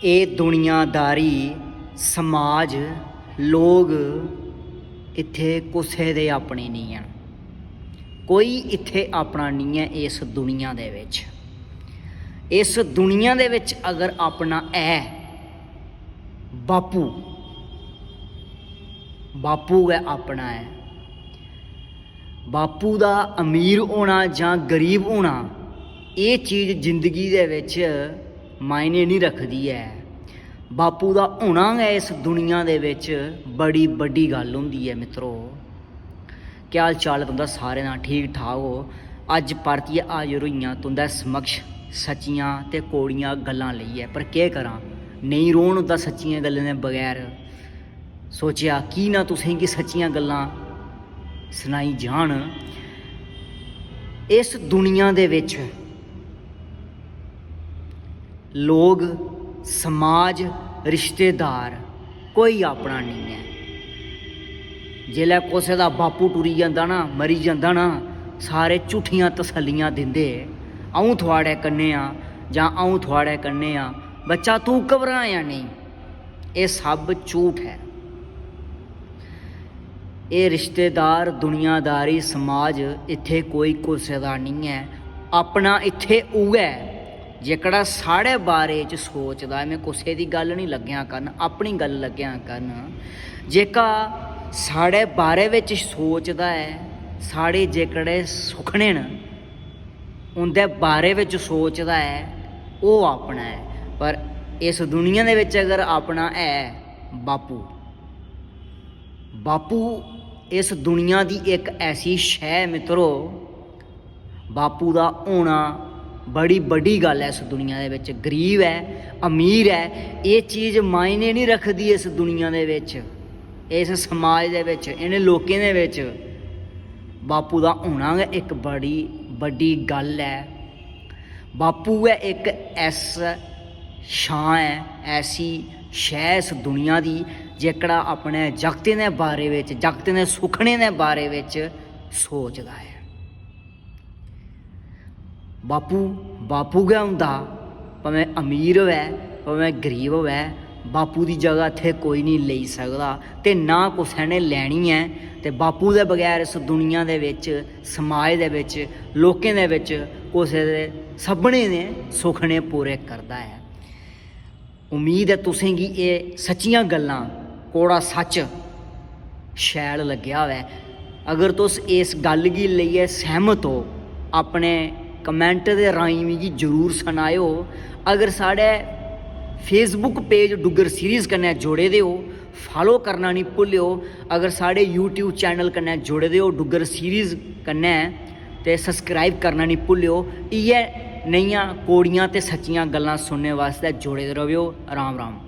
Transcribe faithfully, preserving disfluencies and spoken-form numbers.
एह् दुनियादारी, समाज, लोग इत्थै कुसै दे अपने निं हैन। कोई इत्थै अपना निं ऐ इस दुनिया दे बिच। इस दुनिया दे बिच अगर अपना ऐ, बापू, बापू गै अपना ऐ। बापू दा अमीर होना जां गरीब होना, एह् चीज जिंदगी दे बिच मायने निं रखदी ऐ। बापू दा होना गै इस दुनिया दे बिच बड़ी बड्डी गल्ल होंदी ऐ मित्रो। केह् हाल चाल ऐ तुं'दा सारें दा? ठीक ठाक हो? अज्ज परतियै हाजर होई आं तुं'दे समक्ष सच्चियां ते कौड़ियां गल्लां लेइयै। पर केह् करां, नेईं रौह्न होंदा सच्चियें गल्लें दे बगैर। सोचेआ की ना तुसें गी सच्चियां गल्लां सनाई जान। इस दुनिया दे बिच लोग, समाज, रिश्तेदार, कोई अपना नेईं ऐ। जेल्लै कुसै दा बापू टुरी जंदा ना, मरी जंदा ना, सारे झूठियां तसल्लियां दिंदे, "अ'ऊं थुआढ़े कन्नै आं" जां "अ'ऊं थुआढ़े कन्नै आं, बच्चा तूं घबराएआं नेईं।" एह् सब झूठ ऐ। एह् रिश्तेदार, दुनियादारी, समाज इत्थै कोई कुसै दा निं ऐ। अपना इत्थै उ'ऐ जेह्कड़ा साढ़े बारे च सोचदा ऐ। में कुसै दी गल्ल निं लग्गेआ करन, अपनी गल्ल लग्गेआ करन। जेह्का साढ़े बारे बिच सोचदा ऐ, साढ़े जेह्कड़े सुखने न, उं'दे बारे बिच सोचदा ऐ, ओह् अपना ऐ। पर इस दुनिया दे बिच अगर अपना ऐ, बापू, बापू इस दुनिया दी इक ऐसी शै ऐ मित्रो, बापू दा होना बड़ी बड्डी गल्ल ऐ इस दुनिया दे बिच। गरीब ऐ, अमीर ऐ, एह् चीज मायने निं रखदी इस दुनिया दे बिच, इस समाज दे बिच, इ'नें लोकें दे बिच। बापू दा होना गै इक बड़ी बड्डी गल्ल ऐ। बापू गै इक ऐसा छां ऐ, ऐसी शै इस दुनिया दी, जेह्कड़ा अपने जागतें दे बारे बिच, जागतें दे सुखने दे बारे बिच सोचदा ऐ। बापू, बापू गै होंदा, भामें अमीर होऐ, भामें गरीब होऐ, बापू दी जगह इत्थै कोई निं लेई सकदा ते ना कुसै ने लैनी ऐ। ते बापू दे बगैर इस दुनिया दे बिच, समाज दे बिच, लोकें दे बिच कुसै दे, सभनें दे सुखने पूरे करदा ऐ। उम्मीद ऐ तुसें गी एह् सच्चियां गल्लां, कौड़ा सच्च शैल लग्गेआ होऐ। अगर तुस इस गल्ल गी लेइयै सैह्मत ओ, अपने comment दे राहें मिगी जरूर सनाएओ। अगर साढ़े Facebook page डुग्गर सीरीज कन्नै जुड़े दे ओ, follow करना निं भुल्लेओ। अगर साढ़े YouTube channel कन्नै जुड़े दे ओ डुग्गर सीरीज कन्नै, ते subscribe करना निं भुल्लेओ। इ'यै नेहियां कौड़ियां ते सच्चियां गल्लां सुनने बास्तै जुड़े दे र'वेओ। राम राम।